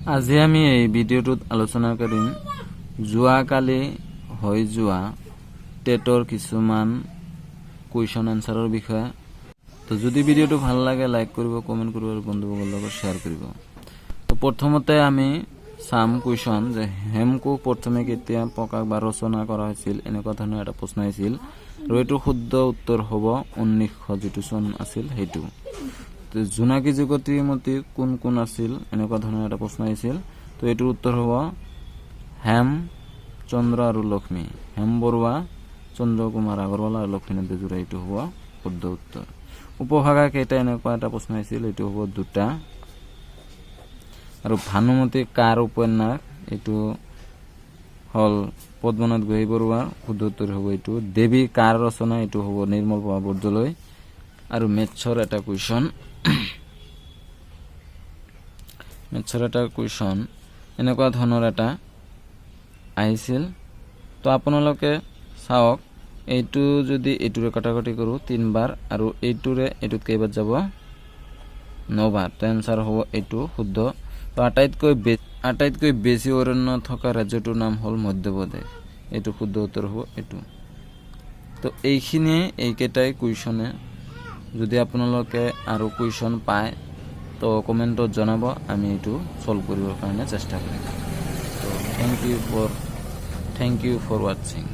আজি আমি এই ভিডিঅ'টোত আলোচনা কৰিম যোৱাকালি হৈ যোৱা টেটৰ কিছুমান কুৱেশ্যন এনচাৰৰ বিষয়ে। তো যদি ভিডিঅ'টো ভাল লাগে, লাইক কৰিব, কমেণ্ট কৰিব আৰু বন্ধুবৰ্গৰ লগত শ্বেয়াৰ কৰিব। তো প্ৰথমতে আমি চাম কুৱেশ্যন যে হেমকোষ প্ৰথমে কেতিয়া প্ৰকাশ বা ৰচনা কৰা হৈছিল, এনেকুৱা ধৰণৰ এটা প্ৰশ্ন আহিছিল। আৰু এইটো শুদ্ধ উত্তৰ হ'ব 1900 যিটো চন আছিল সেইটো। তো জোনাকী যুগমতী কোন কোন আছিল, এনেকুৱা ধৰণৰ এটা প্ৰশ্ন আহিছিল। তো এইটোৰ উত্তৰ হ'ব হেম চন্দ্ৰ আৰু লক্ষ্মী, হেম বৰুৱা, চন্দ্ৰ কুমাৰ আগৰৱালা আৰু লক্ষ্মীনাথ বেজবৰুৱা। এইটো হ'ব শুদ্ধ উত্তৰ। উপভাষা কেইটা, এনেকুৱা এটা প্ৰশ্ন আহিছিল। এইটো হ'ব দুটা। আৰু ভানুমতী কাৰ উপন্যাস? এইটো হ'ল পদ্মনাথ গোহাঁই বৰুৱাৰ। শুদ্ধ উত্তৰ হ'ব এইটো। দেৱী কাৰ ৰচনা? এইটো হ'ব নিৰ্মল প্ৰভা বৰদলৈ। আৰু মেথছৰ এটা কুৱেশ্যন এনেকুৱা ধৰণৰ এটা আহিছিল। তো আপোনালোকে চাওক, এইটো যদি এইটোৰে কটাকটি কৰোঁ তিনিবাৰ আৰু এইটোৰে এইটোত কেইবাৰ যাব? নবাৰ। তো এনচাৰ হ'ব এইটো শুদ্ধ। তো আটাইতকৈ বেছি অৰণ্য থকা ৰাজ্যটোৰ নাম হ'ল মধ্যপ্ৰদেশ। এইটো শুদ্ধ উত্তৰ হ'ব এইটো। তো এইখিনিয়ে, এইকেইটাই কুৱেশ্যনে। যদি আপোনালোকে আৰু কুৱেশ্যন পায়, তো কমেণ্টত জনাব, আমি এইটো ছল্ভ কৰিবৰ কাৰণে চেষ্টা কৰিম। তো thank you for watching.